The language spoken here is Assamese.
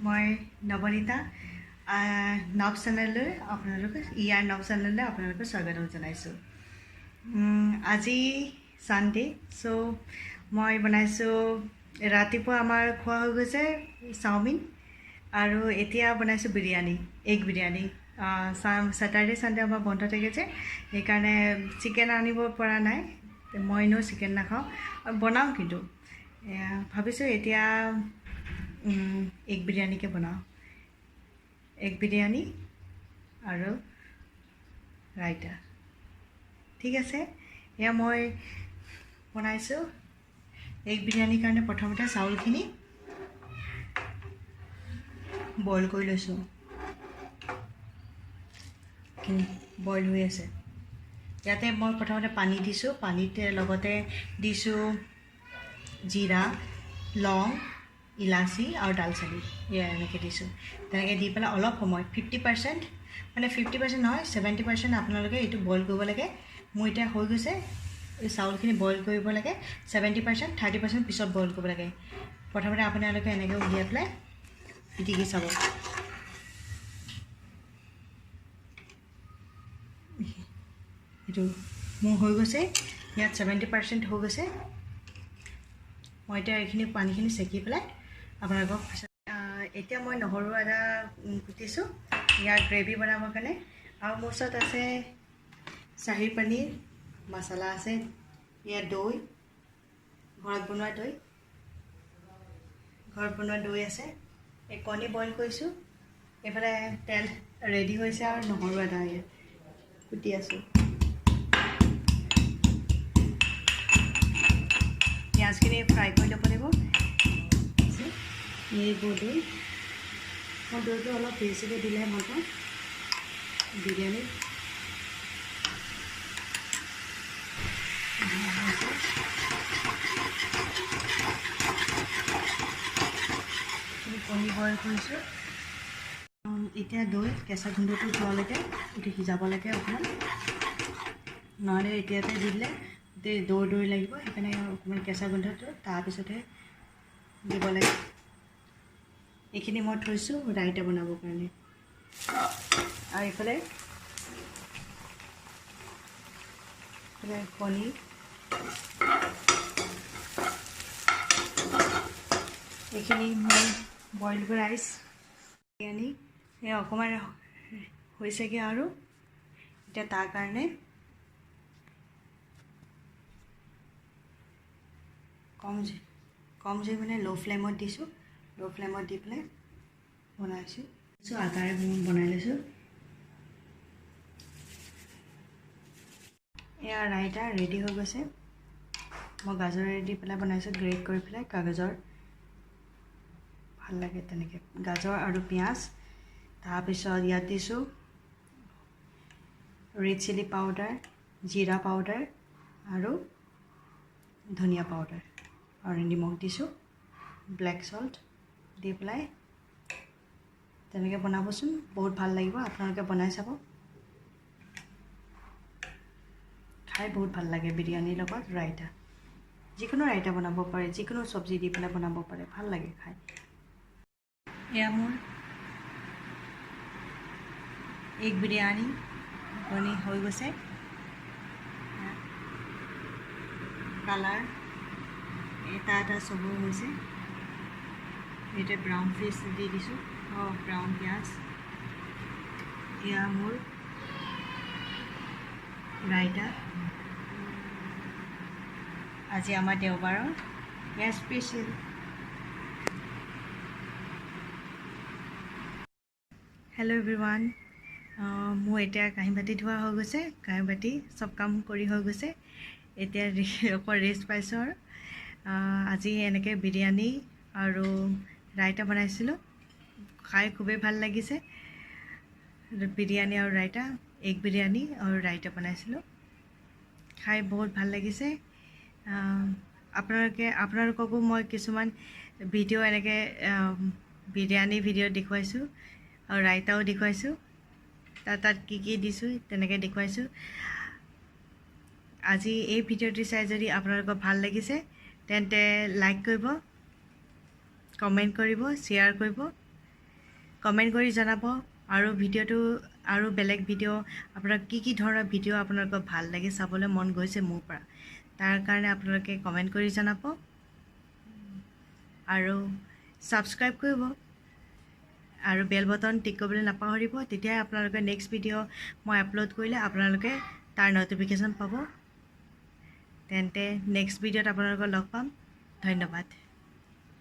মই নৱনীতা, নৱ চেনেললৈ আপোনালোকে, ইয়াৰ নৱ চেনেললৈ আপোনালোকক স্বাগতম জনাইছোঁ। আজি ছানডে, চ' মই বনাইছোঁ। ৰাতিপুৱা আমাৰ খোৱা হৈ গৈছে চাওমিন আৰু এতিয়া বনাইছোঁ biryani, egg biryani. Saturday, Sunday আমাৰ বন্ধ থাকে যে, সেইকাৰণে চিকেন আনিব পৰা নাই। মই এনেও চিকেন নাখাওঁ আৰু বনাওঁ, কিন্তু এয়া ভাবিছোঁ এতিয়া এগ বিৰিয়ানীকে বনাওঁ। এগ বিৰিয়ানী আৰু ৰাইতা। ঠিক আছে, এয়া মই বনাইছোঁ। এগ বিৰিয়ানীৰ কাৰণে প্ৰথমতে চাউলখিনি বইল কৰি লৈছোঁ। বইল হৈ আছে। ইয়াতে মই প্ৰথমতে পানী দিছোঁ। পানীতে লগতে দিছোঁ জিৰা, লং, ইলাচি আৰু ডালচেনি। এয়া এনেকৈ দিছোঁ। তেনেকৈ দি পেলাই অলপ সময় 50%, মানে 50% নহয়, 70% আপোনালোকে এইটো বইল কৰিব লাগে। মোৰ এতিয়া হৈ গৈছে। এই চাউলখিনি বইল কৰিব লাগে 70%, 30% পিছত বইল কৰিব লাগে। প্ৰথমতে আপোনালোকে এনেকৈ উলিয়াই পেলাই পিটিকি চাব। এইটো মোৰ হৈ গৈছে। ইয়াত 70% হৈ গৈছে। মই এতিয়া এইখিনি পানীখিনি চেকি পেলাই আপোনালোকক পিছত। এতিয়া মই নহৰু, আদা কুটিছোঁ ইয়াৰ গ্ৰেভি বনাবৰ কাৰণে। আৰু মোৰ ওচৰত আছে চাহী পনীৰ মচলা আছে, ইয়াত দৈ, ঘৰত বনোৱা দৈ, ঘৰত বনোৱা দৈ আছে। এই কণী বইল কৰিছোঁ। এইফালে তেল ৰেডি হৈছে আৰু নহৰু, আদা ইয়াত কুটি আছোঁ। পিঁয়াজখিনি ফ্ৰাই কৰি ল'ব লাগিব। এইবোৰ দৈ, মই দৈটো অলপ বেছিকৈ দিলে ভাল পাওঁ বিৰিয়ানীত। কণী বইল কৰিছোঁ। এতিয়া দৈ কেঁচা গোন্ধটো যোৱালৈকে এইটো সিজাব লাগে অকণমান। নহ'লে এতিয়াতে দি দিলে গোটেই দৈ দৈ লাগিব। সেইকাৰণে অকণমান কেঁচা গোন্ধটো, তাৰপিছতহে দিব লাগে। এইখিনি মই থৈছোঁ ৰাইতা বনাবৰ কাৰণে। আৰু এইফালে কণী, এইখিনি মই বইল ৰাইচ, বিৰিয়ানী এই অকণমান হৈছেগৈ। আৰু এতিয়া তাৰ কাৰণে কম জুই, কম জুই মানে ল' ফ্লেমত দিছোঁ। ল' ফ্লেমত দি পেলাই বনাইছোঁ। আদাৰে বনাই লৈছোঁ। এয়া ৰাইতা ৰেডি হৈ গৈছে। মই গাজৰে দি পেলাই বনাইছোঁ, গ্ৰেট কৰি পেলাই গাজৰ। ভাল লাগে তেনেকৈ গাজৰ আৰু পিঁয়াজ। তাৰপিছত ইয়াত দিছোঁ ৰেড চিলি পাউডাৰ, জিৰা পাউডাৰ আৰু ধনিয়া পাউডাৰ আৰু নিমখ দিছোঁ, ব্লেক চল্ট দি পেলাই তেনেকৈ বনাবচোন, বহুত ভাল লাগিব। আপোনালোকে বনাই চাব। খাই বহুত ভাল লাগে বিৰিয়ানীৰ লগত ৰাইতা। যিকোনো ৰাইতা বনাব পাৰে, যিকোনো চব্জি দি পেলাই বনাব পাৰে, ভাল লাগে খাই। এয়া মোৰ এগ বিৰিয়ানী বনি হৈ গৈছে। কালাৰ এটা এটা চবো হৈছে। এতিয়া ব্ৰাউন ফিছ দি দিছোঁ, অঁ, ব্ৰাউন পিঁয়াজ। এয়া মোৰ ৰাইতা। আজি আমাৰ দেওবাৰৰ এয়া স্পেচিয়েল। হেল্ল' এভৰিৱান, মোৰ এতিয়া কাঁহী বাতি ধোৱা হৈ গৈছে। কাঁহী বাতি চব কাম কৰি হৈ গৈছে। এতিয়া অকণ ৰেষ্ট পাইছোঁ। আৰু আজি এনেকৈ বিৰিয়ানী আৰু ৰাইতা বনাইছিলোঁ। খাই খুবেই ভাল লাগিছে। বিৰিয়ানী আৰু ৰাইতা, এগ বিৰিয়ানী আৰু ৰাইতা বনাইছিলোঁ। খাই বহুত ভাল লাগিছে। আপোনালোককো মই কিছুমান ভিডিঅ' এনেকৈ বিৰিয়ানী ভিডিঅ' দেখুৱাইছোঁ আৰু ৰাইতাও দেখুৱাইছোঁ। তাত তাত কি কি দিছোঁ তেনেকৈ দেখুৱাইছোঁ। আজি এই ভিডিঅ'টো চাই যদি আপোনালোকৰ ভাল লাগিছে, তেন্তে লাইক কৰিব, কমেণ্ট কৰিব, শ্বেয়াৰ কৰিব। কমেণ্ট কৰি জনাব। আৰু ভিডিঅ'টো আৰু বেলেগ ভিডিঅ' আপোনাক কি কি ধৰণৰ ভিডিঅ' আপোনালোকৰ ভাল লাগে, চাবলৈ মন গৈছে মোৰ পৰা, তাৰ কাৰণে আপোনালোকে কমেণ্ট কৰি জনাব আৰু ছাবস্ক্ৰাইব কৰিব আৰু বেল বটন টিক কৰিবলৈ নাপাহৰিব। তেতিয়াই আপোনালোকে নেক্সট ভিডিঅ' মই আপলোড কৰিলে আপোনালোকে তাৰ ন'টিফিকেশ্যন পাব। তেন্তে নেক্সট ভিডিঅ'ত আপোনালোকক লগ পাম। ধন্যবাদ।